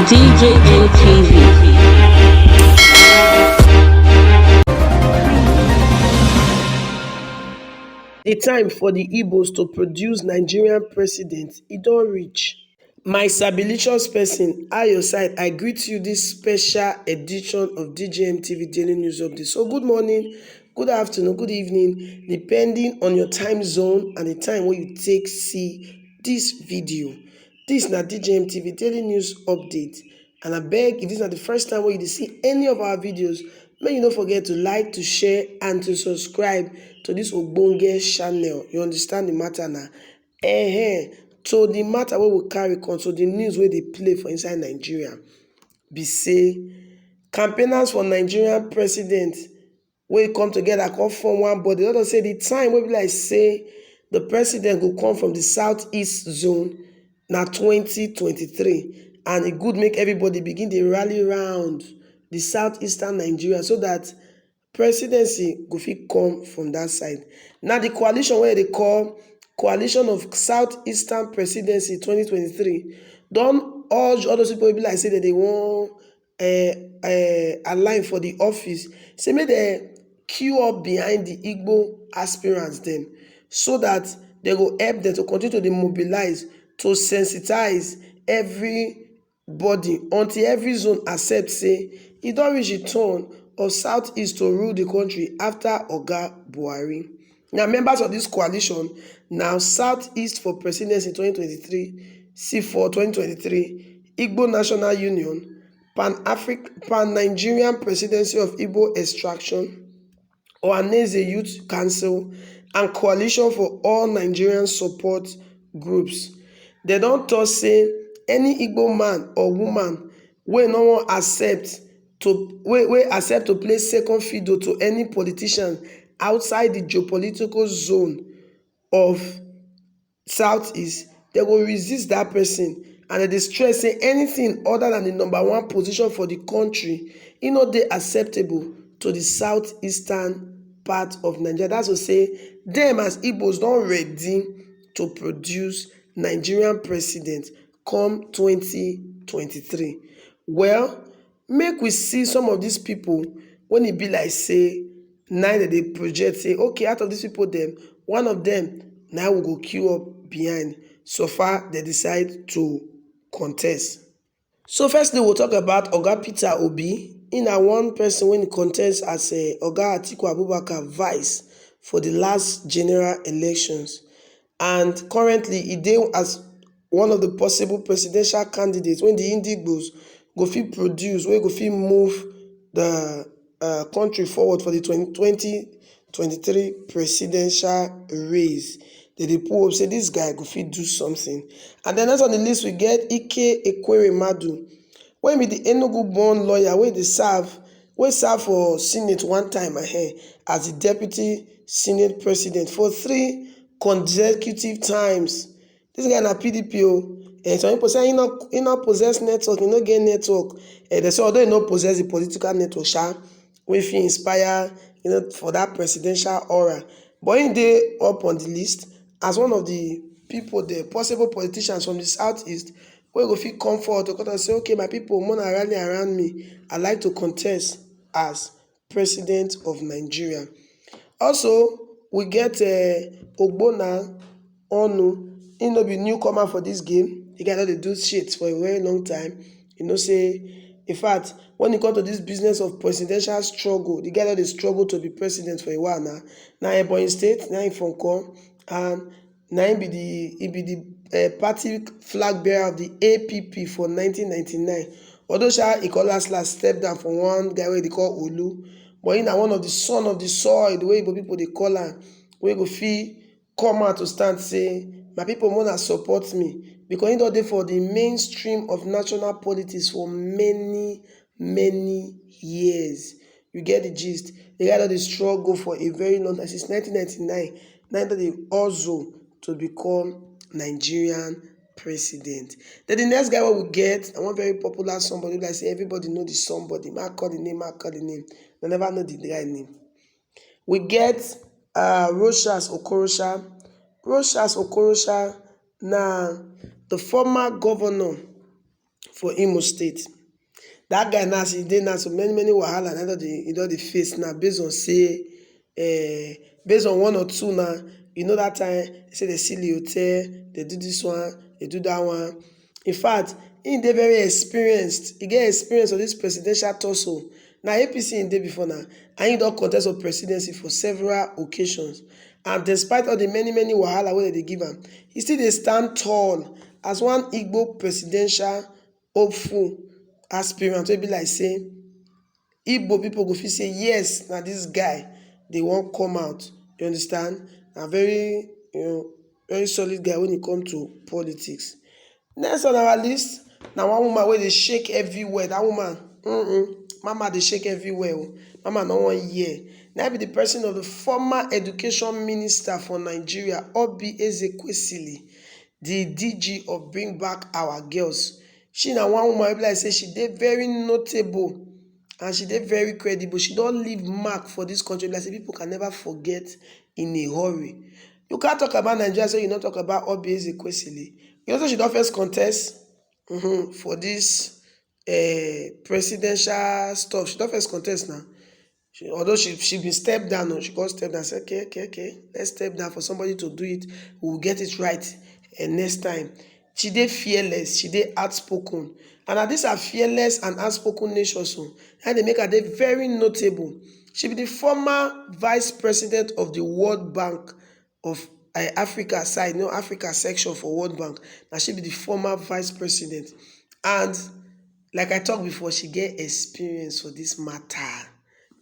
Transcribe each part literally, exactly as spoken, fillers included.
D J N T V. The time for the Igbos to produce Nigerian president, e don reach. My sabilicious person, I your side, I greet you this special edition of D J M T V Daily News Update. So good morning, good afternoon, good evening, depending on your time zone and the time wey you take see this video. This na D J M T V Daily News Update. And I beg, if this na the first time wey you dey see any of our videos, make you no forget to like, to share, and to subscribe to this ogbonge channel. You understand the matter na? Ehen, to the matter wey we carry come, to the news wey dey play for inside Nigeria, be say campaigners for Nigerian president wey come together come form one body. Let us say the time wey be like say the president go come from the southeast zone na twenty twenty-three, and e good make everybody begin dey rally round the southeastern Nigeria so that presidency go fit come from that side. Now the coalition wey dey call Coalition of Southeastern Presidency twenty twenty-three don urge all those people wey be like say dem dey wan uh, uh, align for the office, say make dem queue up behind the Igbo aspirants dem so that dem go help dem to continue to dey mobilize, to sensitize everybody until every zone accept say e don reach the turn of southeast to rule the country after Oga Buhari. Now members of this coalition na Southeast for Presidency twenty twenty-three, C four twenty twenty-three, Igbo National Union, Pan-Afric-, Pan-Nigerian Presidency of Igbo Extraction, Ohaneze Youth Council, and Coalition for All Nigerian Support Groups. Dem don talk say any Igbo man or woman wey no wan accept to wey wey accept to play second fiddle to any politician outside the geopolitical zone of southeast, dem go resist that person, and dem dey stress say anything other than the number one position for the country, e no dey acceptable to the southeastern part of Nigeria. That's to say, dem as Igbos don ready to produce Nigerian president come twenty twenty-three. Well, make we see some of these people when e be like say na dem dey project say, okay, out of these people dem, one of them na we go queue up behind. So far, they decide to contest. So firstly, we'll talk about Oga Peter Obi. He na one person when he contests as a Oga Atiku Abubakar vice for the last general elections, and currently he dey as one of the possible presidential candidates when the Indigbos go fit produce, wey go fit move the uh, country forward for the twenty twenty-three presidential race. They dey pull up say this guy go fit do something. And then next on the list, we get Ike Ekweremadu, wey be the Enugu-born lawyer wey dey serve wey serve for Senate one time ahead as the deputy Senate president for three consecutive times. This guy na P D P o. And some people say he no he no possess network, he no get network. And they say although he no possess the political network, sha, wey fit inspire, you know, for that presidential aura. But he dey up on the list as one of the people, the possible politicians from the southeast, wey go fit come forward to come and say, okay, my people, una rally around me. I like to contest as president of Nigeria. Also, we get uh, Ogbonna Onu. He no be newcomer for this game. The guy don dey do shit for a very long time. You know say, in fact, when e come to this business of presidential struggle, the guy don dey struggle to be president for a while now. Na Ebonyi State na him from come, and na him be the he be the uh, party flag bearer of the A P P for nineteen ninety-nine. Although sha, he come last last step down from one guy wey dey call Olu, but he na one of the son of the soil, the way Igbo people dey call am, wey go fit come out to stand say, my people, una support me, because he don dey for the mainstream of national politics for many many years. You get the gist. The guy don dey struggle for a very long time, since nineteen ninety-nine. Na him don dey hustle to become Nigerian president. Then the next guy wey we get, na one very popular somebody, like say everybody know the somebody. Ma call the name, ma call the name. They never know the guy name. We get uh, Rochas Okorocha. Rochas Okorocha na the former governor for Imo State. That guy now, as he dey now, so many, many wahala na don dey, he don dey face now, based on say, eh, based on one or two now, you know that time, say they seal the hotel, they do this one, they do that one. In fact, he dey very experienced. He get experience of this presidential tussle. Now, A P C he dey before now, and he don contest for presidency for several occasions. And despite all the many, many wahala wey they dey give am, he still dey stand tall as one Igbo presidential hopeful aspirant wey be like say Igbo people go feel say, "Yes, na this guy dey wan come out." You understand? Na very, you know, very solid guy when it come to politics. Next on our list, na one woman wey dey shake everywhere. That woman, mm-mm, mama dey shake everywhere. Oh. Mama no one year. Now be the person of the former education minister for Nigeria, Obi Ezekwesili, the D G of Bring Back Our Girls. She na one woman wey be like say she dey very notable and she dey very credible. She don leave mark for this country. Like say people can never forget in a hurry. You can't talk about Nigeria, so you not talk about Obi Ezekwesili. You know, so she don first contest, mhm, for this, eh, presidential stuff. She don first contest now. She, although she, she been step down, oh, she got step down. Say, "Okay, okay, okay, let's step down for somebody to do it. We'll get it right, eh, next time." She dey fearless, she dey outspoken. And na this her fearless and outspoken nature so, and they make her dey very notable. She be the former vice president of the World Bank of, eh, Africa side, no, Africa section for World Bank. Now she be the former vice president. And like I talked before, she get experience for this matter.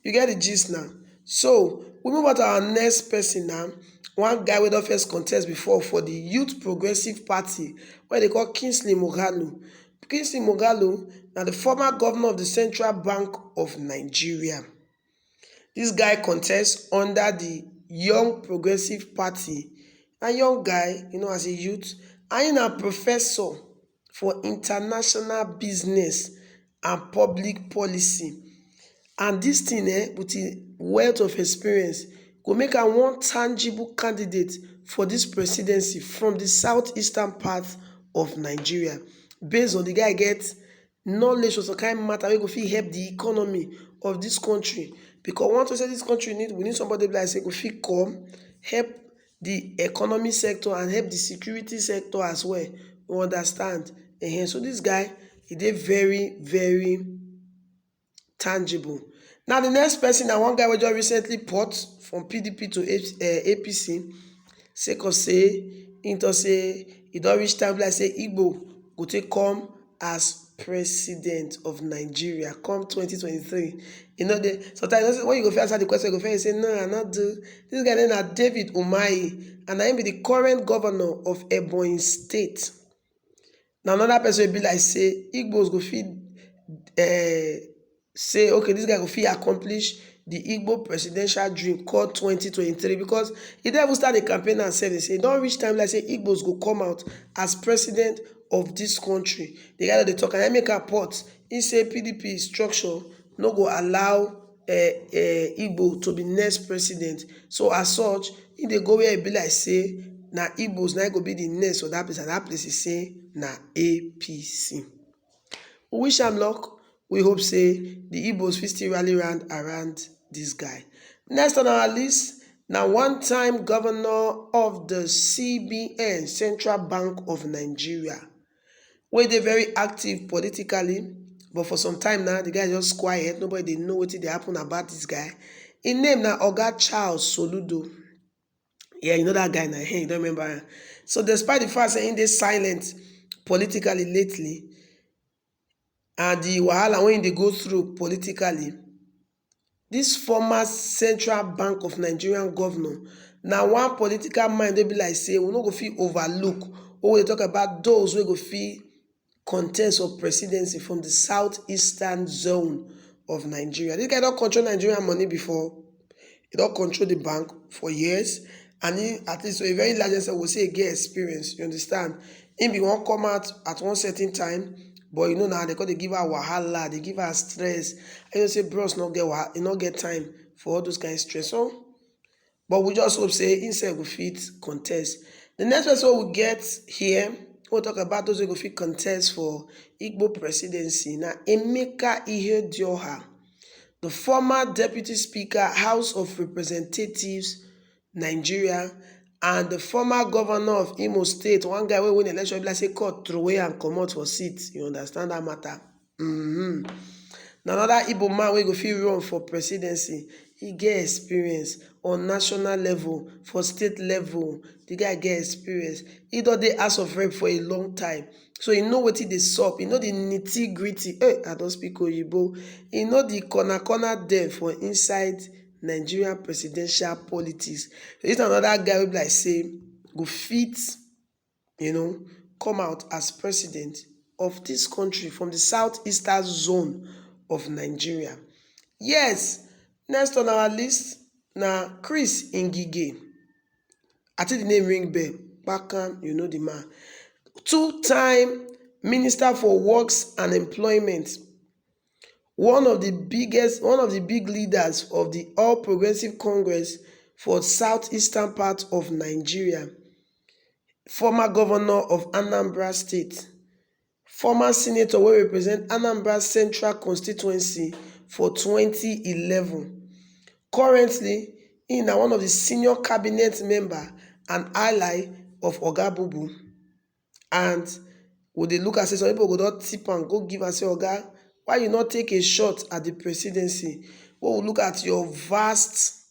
You get the gist now. So we move on to our next person now. One guy wey don first contest before for the Youth Progressive Party, wey they call Kingsley Moghalu. Kingsley Moghalu na the former governor of the Central Bank of Nigeria. This guy contests under the Young Progressive Party. A young guy, you know, as a youth, and he na professor for international business and public policy. And this thing, eh, with a wealth of experience, go make am one tangible candidate for this presidency from the southeastern part of Nigeria, based on the guy get knowledge for some kind matter wey go fit help the economy of this country. Because once we say this country need, we need somebody like say go fit come help the economy sector and help the security sector as well. You understand? Ehen. So this guy, he dey very, very tangible. Now the next person na one guy wey just recently port from P D P to A-, eh, A P C, sake of say, he talk say, he don reach time like say Igbo go take come as president of Nigeria come twenty twenty-three. You know, they, sometimes when you go fit answer the question, you go fit say, "No, I not do." This guy name na David Umahi, and na him be the current governor of Ebonyi State. Now another person will be like say Igbos go fit, eh, say, "Okay, this guy go fit accomplish the Igbo presidential dream called twenty twenty-three," because he don even start the campaign and say, he say, "Don reach time like say Igbos go come out as president of this country." The guy that they talk and I make a pot. He say P D P structure no go allow, eh, eh, Igbo to be next president. So as such, he dey go where he be like say na Igbos na go be the next for that place, and that place is say na A P C. We wish am luck. We hope say the Igbos fit still rally round around this guy. Next on our list, now one-time governor of the C B N, Central Bank of Nigeria, wey dey very active politically, but for some time now, the guy just quiet. Nobody dey know wetin dey happen about this guy. Him name na Oga Charles Soludo. Yeah, you know that guy now. Hey, you don't remember him. So despite the fact that he dey silent politically lately, and the wahala wey he dey go through politically, this former Central Bank of Nigerian governor na one political mind wey be like say we no go fit overlook when we dey talk about those wey go fit contest for presidency from the southeastern zone of Nigeria. This guy don control Nigerian money before. He don control the bank for years, and he, at least to a very large extent, will say he get experience. You understand? He be one come out at one certain time, but you know now they call they give her wahala, they give her stress. And you say bros no get wahala, he no get time for all those kind of stress. So, but we just hope say himself will fit contest. The next person we get here, We'll talk about those who go fit contest for Igbo presidency. Now, Emeka Ihedioha, the former deputy speaker, House of Representatives, Nigeria, and the former governor of Imo State, one guy wey win election, be like say court throw away and comot for seat. You understand that matter? Mm-hmm. Na another Igbo man wey go fit run for presidency. He get experience on national level, for state level. The guy get experience. He don dey House of Rep for a long time. So he know wetin dey sup. He know the nitty gritty. Hey, I don speak Oyibo. He know the corner corner dem for inside Nigerian presidential politics. So this na another guy wey be like say go fit, you know, come out as president of this country from the southeastern zone of Nigeria. Yes, next on our list na Chris Ngige. I think the name ring bell. Bakan, you know the man. Two-time Minister for Works and Employment. One of the biggest, one of the big leaders of the All Progressive Congress for southeastern part of Nigeria. Former governor of Anambra State. Former senator wey represent Anambra Central constituency for twenty eleven. Currently, he na one of the senior cabinet member and ally of Oga Bubu. And we dey look at say some people go don tip am, go give am say, "Oga, why you not take a shot at the presidency?" We will look at your vast,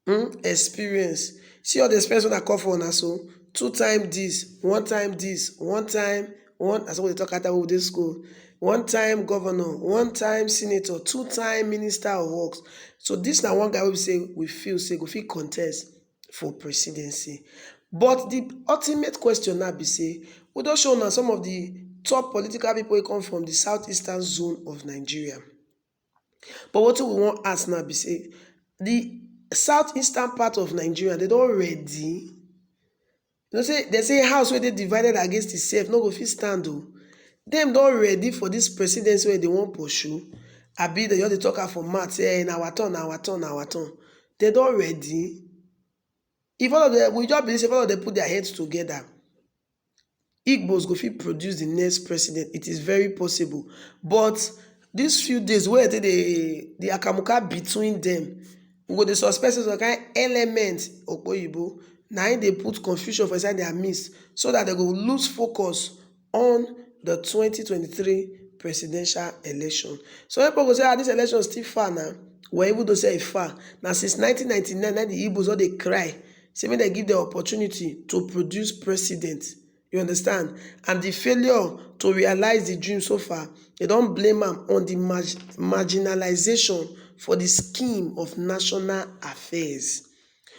hmm, experience. See all the experience wey I call for una so, two time this, one time this, one time, one, as we dey talk at we dey school, one time governor, one time senator, two time minister of works. So this na one guy wey be say we feel say go fit contest for presidency. But the ultimate question now be say, we don show now some of the top political people wey come from the southeastern zone of Nigeria. But wetin we wan ask now be say, the southeastern part of Nigeria, they don ready. You know say, they say house wey dey divided against itself no go fit stand o. Dem don ready for this presidency wey they wan pursue. Abi they just dey talk am for mouth say, "Eh, na our turn, na our turn, na our turn." They don ready. If all of them, we just believe say if all of them put their heads together, Igbos go fit produce the next president. It is very possible. But these few days wey dey the akamuka between them, we go dey suspect say some kind element, Okoyibo, na im dey put confusion for inside their midst, so that they go lose focus on the twenty twenty-three presidential election. So people go say, "Ah, this election still far now." Well, even though say e far, na since nineteen ninety-nine, na the Igbos don dey cry say make they give the opportunity to produce president. You understand? And the failure to realize the dream so far, they don blame am on the marg-, marginalization for the scheme of national affairs.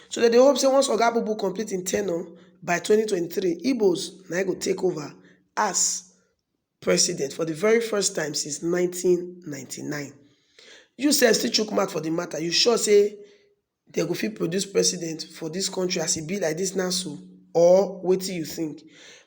So they dey hope say once Oga Bubu complete im tenure by twenty twenty-three, Igbos na im go take over as president for the very first time since nineteen ninety-nine. You sef still chook mouth for the matter. You sure say they go fit produce president for this country as e be like this now so? Or wetin you think?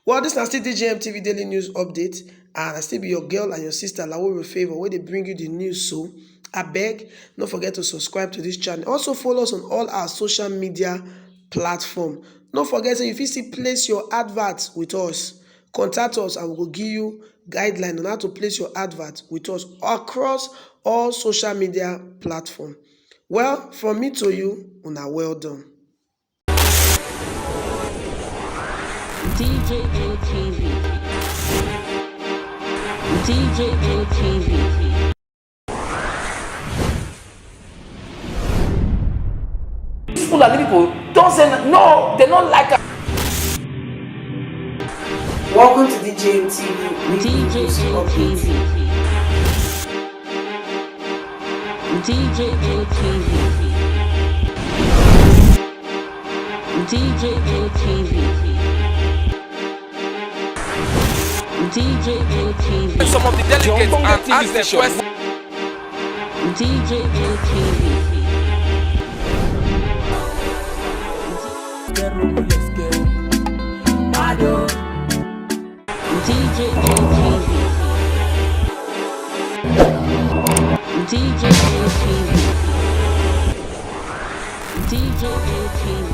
Well, this na still D J M T V Daily News Update, and I still be your girl and your sister, Laworo Favour, wey dey bring you the news. So, abeg, no forget to subscribe to this channel. Also, follow us on all our social media platform. No forget say you fit still place your advert with us. Contact us and we go give you guideline on how to place your advert with us across all social media platform. Well, from me to you, una well done. D J N T V. D J N T V. These Fulani people don't say n-, no, they don't like us. Welcome to D J N T V. D J N T V. D J N T V. D J N T V. D J N T V. Some of the delegates and ask them questions. D J N T V. D J N T V. D J N T V. D J N T V.